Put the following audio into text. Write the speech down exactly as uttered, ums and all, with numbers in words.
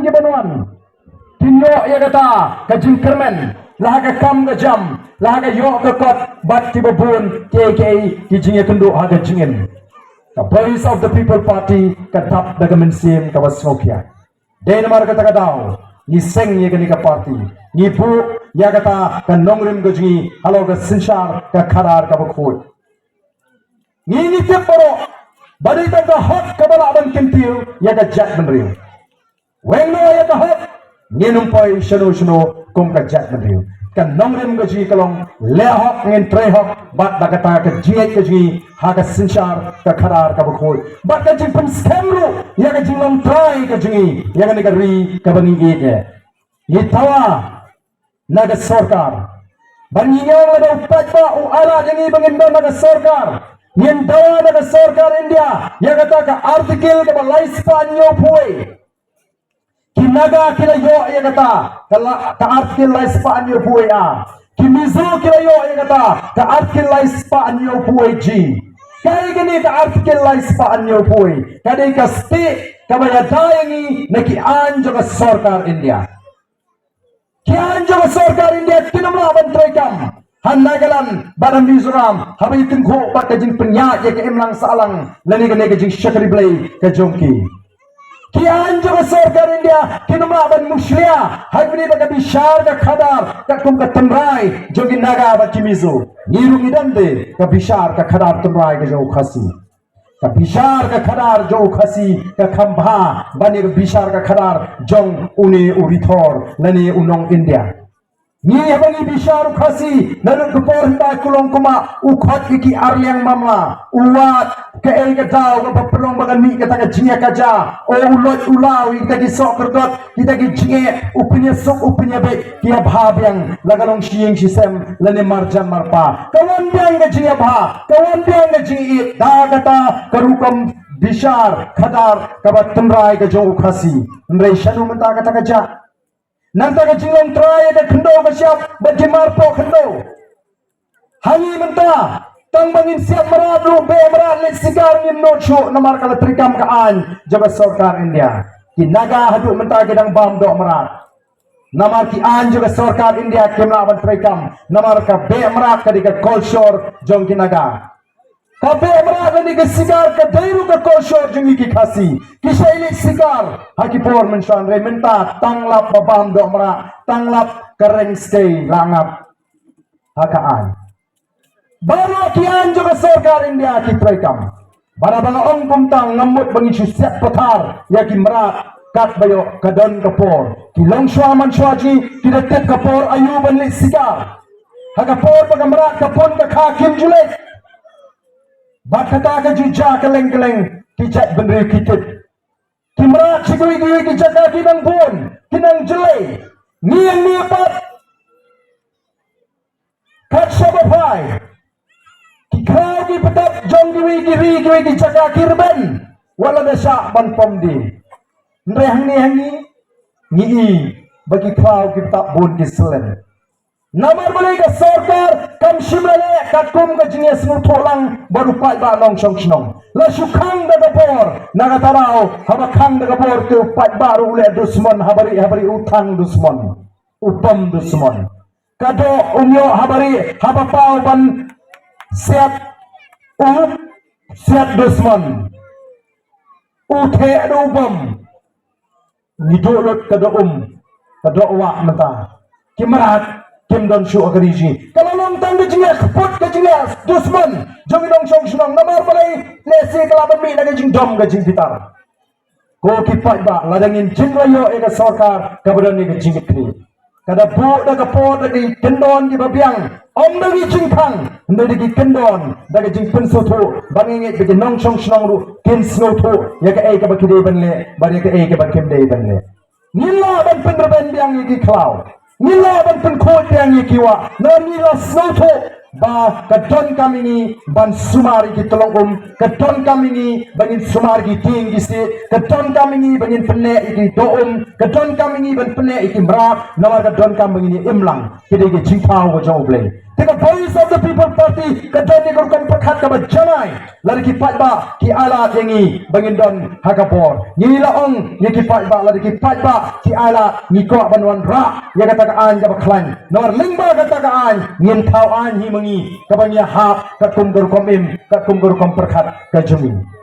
ki ban wan, kin ïoh ïa kata ka jingkyrmen la ha ka kam ka jam, la ha ka ïoh ka kot, bad kiba bun kiei kiei ki jingïakynduh ha ka jingim. Ka Voice of the People Party ka dap da ka mynsiem kaba sngewkhia. Dei namar kata ka daw ngi seng ïa kane ka party, ngi buh ïa kata ka nongrim ka jong ngi halor ka synshar ka khadar kaba khuid. Ngi, ngi tip baroh ba dei tang ka hok kaba lah ban kyntiew ïa ka jaitbynriew. Weng noh ïa ka hok, ngin ym poi shano shano kum ka jaitbynriew. Ka nongrim ka jong ngi ka long leh hok, ngin trei hok, bad da kata ka jingngeit ka jong ngi ha ka synshar ka khadar kaba khuid, bad ka jingpynskhem ruh ïa ka jinglong trai ka jong ngi ïa kane ka ri kaba ngi ïeit. Ngi dawa na ka sorkar, ban ngi ïa lada u paidbah u ailad ïa ngi ba ngin don na ka sorkar, ngin dawa na ka sorkar India ïa kata ka article kaba lai spah hynñiewphew wei. Ki Naga ki la ïoh ïa kata ka la, ka article lai spah hynñiewphew wei A. Ki Mizo ki la ïoh ïa kata ka article lai spah hynñiewphew wei G. Kaei kane ka article lai spah hynñiewphew wei? Ka dei ka stieh kaba ïada ïa ngi na ki aiñ jong ka sorkar India. Ki aiñ jong ka sorkar India kin ym lah ban treikam ha Nagaland bad ha Mizoram haba ïatyngkhuh bad ka jingpynïaid ïa ka imlang sahlang lane kane ka jingshakri Blei ka jong ki. Ki aiñ jong ka sorkar India kin ym lah ban mushlia ha kane ba ka bishar ka khadar katkum ka tynrai jong ki Naga bad ki Mizo. Ngi ruh ngi don de ka bishar ka khadar tynrai ka jong u Khasi. Ka bishar ka khadar jong u Khasi ka kham bha ban ïa ka bishar ka khadar jong une u rithor lane u nong India. Ngi haba ngi bishar u Khasi, naduh ka por hynda kulong kumba u khot ïa ki arliang mamla, u wad kaei ka daw kaba pynlong ba kan mih kata ka jingïakajia, o u loit u law ïa kita ki sohkyrdot, kita ki jingeh, u pynïasuk u pynïabeit, ki ïabha biang la ka long shi ïing shi sem lane marjan marpa. Ka wan biang ka jingïabha, ka wan biang ka jingïeit da kata ka rukom bishar khadar kaba tynrai ka jong u Khasi. Hynrei shano mynta kata ka jia? Nangta ka jinglong trai ïa ka khyndew ka shyiap bad ki marpoh khyndew. Ha ngi mynta, tang ba ngin siap mrad ruh, beh mrad, leit sikar, ngim nud shuh namar ka la treikam ka aiñ jong ka sorkar India. Ki Naga haduh mynta ki dang bam doh mrad namar ki aiñ jong ka sorkar India kim lah ban treikam, namar ka beh mrad ka dei ka kolshor jong ki Naga. Ka beh mrad lane ka sikar ka dei ruh ka kolshor jong ngi ki Khasi. Ki shait leit sikar ha ki por mynshuwa, hynrei mynta tang lap ba bam doh mrad, tang lap ka reng skei la ngap ha ka aiñ. Baroh ki aiñ jong ka sorkar India ki treikam. Bad haba nga ong kumta ngam mut ba ngi shu siat pathar ïa ki mrad, katba ïoh ka don ka por. Ki longshuwa manshuwa jong ngi ki da tip ka por aïu ban leit sikar. Ha ka por ba ka mrad ka pun ka kha kim ju leit. Bad kata ka ju jia kylleng kylleng, ki jaitbynriew ki tip. Ki mrad sha kiwei kiwei ki jaka ki nang bun, ki nang jlei. Ngi hangne pat kat shaba phai, ki khlaw ki btap jong kiwei ki ri kiwei ki jaka ki rben, wat la da shah ban pom dien. Hynrei hangne ha ngi, ngi i ba ki khlaw ki btap bun ki slem. Namar balei ka sorkar kam shym la leh katkum ka jingïasngewthuh lang bad u paidbah nongshong shnong. La shu khang da ka bor, na kata daw haba khang da ka bor te u paidbah ruh u leh dusmon ha barieh ha barieh, u thang dusmon, u pom dusmon. Ka doh um ïoh ha barieh, haba paw ban siat, u siat dusmon, u theh da u bom. Ngi duh lut ka doh um, ka doh wah mynta. Ki mrad kim don shuh ha ka ri jong ngi. Ka la long tang ka jingïakput, ka jingïadusmon jong ki nongshong shnong. Namar balei? Lehse ka lah ban mih na ka jingdom ka jingbitar. Ko ki paidbah, lada ngin jin la ïoh ïa ka sorkar kaba don ïa ka jingkitkhlieh, ka da buh da ka por da ki kyndon kiba biang, ym da ki jingkhang, hynrei da ki kyndon, da ka jingpynsngewthuh, ba ngi ngeit ba ki nongshong shnong ruh kin sngewthuh ïa kaei kaba ki dei ban leh bad ïa kaei kaba kim dei ban leh. Ngin lah ban pynrben biang ïa ki khlaw, ngin lah ban pynkhuid biang ïa ki wah, namar ngi la sngewthuh ba ka donkam ïa ngi ban sumar ïa ki tyllong um, ka donkam ïa ngi ba ngin sumar ïa ki tieng ki siej, ka donkam ïa ngi ba ngin pynneh ïa ki doh um, ka donkam ïa ngi ban pynneh ïa ki mrad, namar ka donkam ba ngin ïa im lang. Ki dei ki jingthaw ka jong U Blei. Te ka Voice of the People Party ka don ïa ka rukom pyrkhat kaba janai. Lada ki paidbah ki ailad ïa ngi ba ngin don ha ka bor, ngi la ong ïa ki paidbah, lada ki paidbah ki ailad, ngi kwah ban wanrah ïa kata ka aiñ kaba khlaiñ. Namar lyngba kata ka aiñ ngin thaw aiñ hi ma ngi, kaba ngi hap katkum ka rukom im, katkum ka rukom pyrkhat ka jong ngi.